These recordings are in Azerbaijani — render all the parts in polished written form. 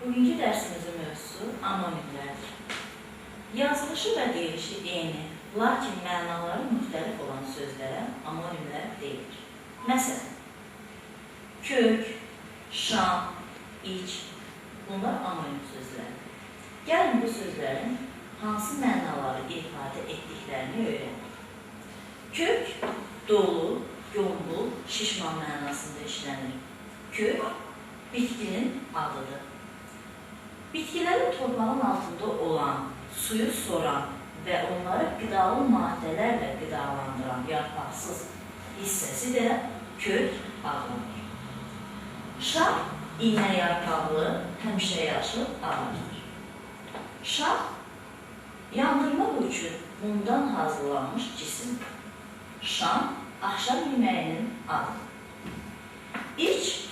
Bugünkü dərsimizin mövzusu amonimlərdir. Yazılışı və deyilişi eyni, lakin mənaları müxtəlif olan sözlərə amonimlər deyilir. Məsələn, kök, şam, iç, bunlar amonim sözlərdir. Gəlin bu sözlərin hansı mənaları ifadə etdiklərini öyrənək. Kök, dolu, yombul, şişman mənasında işlənir. Kök, bitkinin adıdır. Bitkilərin torpağın altında olan, suyu soran və onları qidalı maddələrlə qidalandıran yarpaqsız hissəsi də kök adlanır. Şah, iynə yarpaqlı, həmişə yaşıl ağacdır. Şah, yandırmaq üçün mumdan hazırlanmış cisimdir. Şam, axşam yeməyinin adıdır. İç,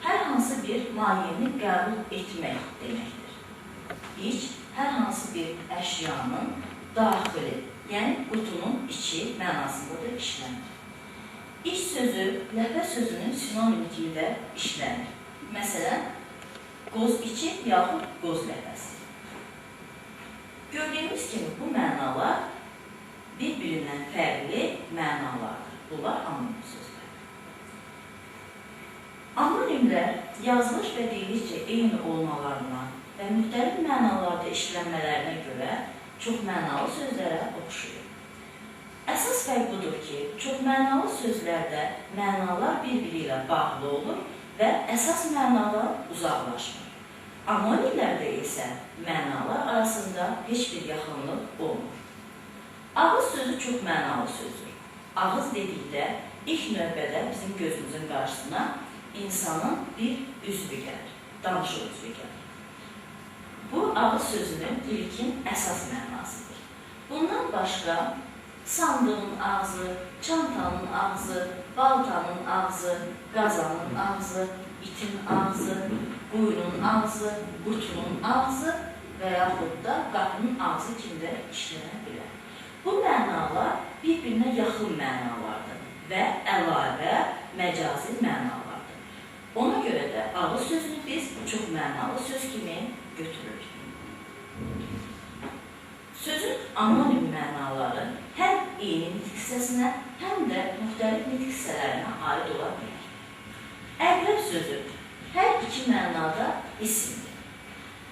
hər hansı bir mayeni qəbul etmək deməkdir. İç, hər hansı bir əşyanın daxili, yəni qutunun içi mənasında da işlənir. İç sözü, ləpə sözünün sinonimi kimi də işlənir. Məsələn, qoz içi yaxud qoz ləpəsi. Gördüyümüz kimi bu mənalar bir-birindən fərqli mənalardır. Bunlar anonim sözlərdir. Anonimlər yazılış və deyilişcə eyni olmalarına və müxtəlif mənalarda işlənmələrinə görə çoxmənalı sözlərə oxşuyur. Əsas fərq budur ki, çoxmənalı sözlərdə mənalar bir-biri ilə bağlı olur və əsas mənadan uzaqlaşmır. Anonimlərdə isə mənalar arasında heç bir yaxınlıq olmur. Ağız sözü çoxmənalı sözdür. Ağız dedikdə ilk növbədə bizim gözümüzün qarşısına insanın bir üzvü gəlir, danışıq üzvü gəlir. Bu, ağız sözünün ilkin əsas mənasıdır. Bundan başqa, sandığın ağzı, çantanın ağzı, baltanın ağzı, qazanın ağzı, itin ağzı, quyunun ağzı, qutunun ağzı və yaxud da qapının ağzı kimi də işlənə bilər. Bu mənalar bir-birinə yaxın mənalardır və əlavə məcazi mənalardır. Ona görə də ağız sözünü biz çox mənalı söz kimi götürürük. Sözün anonim mənaları həm eyni nitq hissəsinə, həm də müxtəlif nitq hissələrinə aid ola bilər. Əqrəb sözü hər iki mənada isimdir.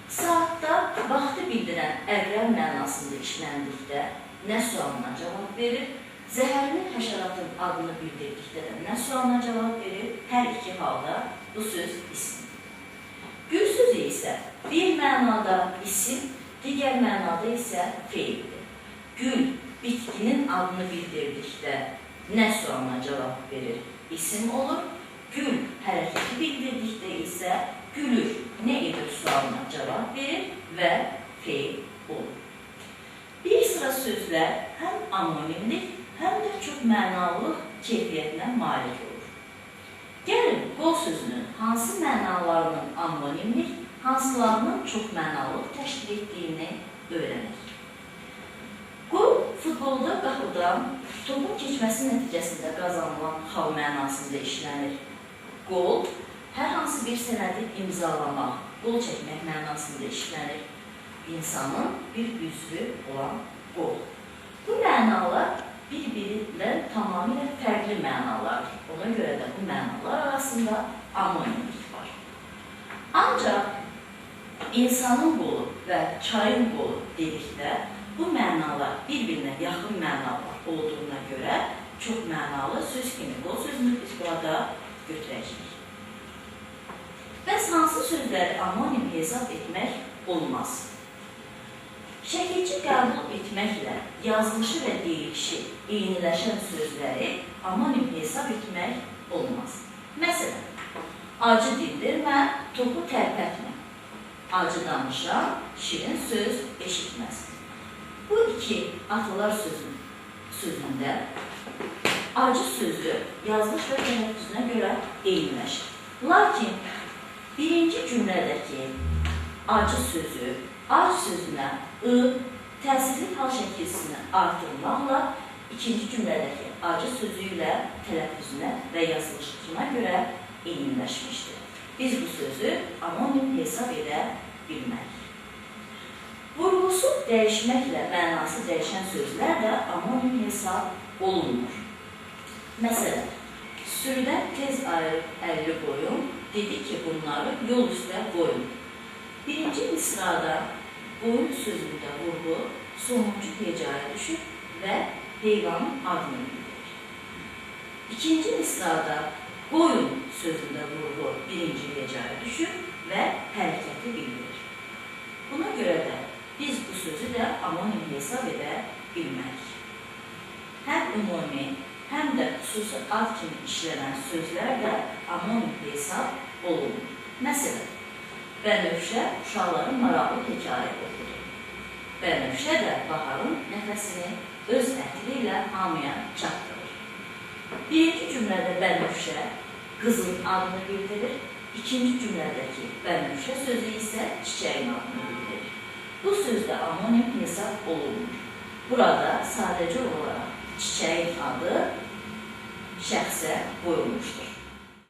Saatda vaxtı bildirən əqrəb mənasında işləndikdə nə sualına cavab verir, zəhərli həşəratın adını bildirdikdə də nə sualına cavab verir, hər iki halda bu söz isimdir. Gül sözü isə bir mənada isim, digər mənada isə feildir. Gül, bitkinin adını bildirdikdə nə sualına cavab verir, isim olur. Gül, hərəkəti bildirdikdə isə gülür, nə edir sualına cavab verir və feil olur. Bir sıra sözlər həm anonimlik, həm də çox mənalılıq keyfiyyətinə malik olur. Gəlin, qol sözünün hansı mənalarının anonimlik, hansılarının çox mənalılıq təşkil etdiyini öyrənək. Qol, futbolda qapıdan topun keçməsi nəticəsində qazanılan xal mənasında işlənir. Qol, hər hansı bir sənədi imzalamaq, qol çəkmək mənasında işlənir. İnsanın bir üzvü olan qol. Bu mənalar bir-birindən tamamilə fərqli mənalardır. Ona görə də bu mənalar arasında anonimlik var. Ancaq insanın qolu və çayın qolu dedikdə bu mənalar bir-birinə yaxın mənalar olduğuna görə çox mənalı söz kimi qol sözünü biz burada götürəcəyik. Bəs hansı sözləri anonim hesab etmək olmaz? Şəkilçi qəbul etməklə yazılışı və deyilişi eyniləşən sözləri anonim hesab etmək olmaz. Məsələn, acı dindirmə, topu tərpətmə. Acı danışan şirin söz eşitməz. Bu iki atalar sözündə acı sözü yazılış və tələffüzünə görə eyniləşir. Lakin birinci cümlədəki acı sözü ac sözünə ı, təsirli hal şəkilsini artırmaqla ikinci cümlədəki acı sözü ilə tələffüzünə və yazılışına görə eyniləşmişdir. Biz bu sözü amonim hesab edə bilmərik. Vurğusu dəyişməklə mənası dəyişən sözlər də amonim hesab olunmur. Məsələn, sürüdən tez ayırıb 50 qoyun, dedi ki, bunları yol üstə qoyun. Birinci misrada qoyun sözündə vurğu sonuncu hecaya düşür və heyvanın adını bildirir. İkinci misrada qoyun sözündə vurğu birinci hecaya düşür və hərəkəti bildirir. Buna görə də biz bu sözü də amonim hesab edə bilmərik. Həm ümumi, həm də xüsusi ad kimi işlənən sözlər də amonim hesab olunur. Məsələn, Bənövşə uşaqların maraqlı hekayə oxudu. Bənövşə də baharın nəfəsini öz ətri ilə hamıya çatdırır. Birinci cümlədə Bənövşə qızın adını bildirir, ikinci cümlədəki Bənövşə sözü isə çiçəyin adını bildirir. Bu sözdə amonim hesab olunmur. Burada sadəcə olaraq çiçəyin adı şəxsə qoyulmuşdur.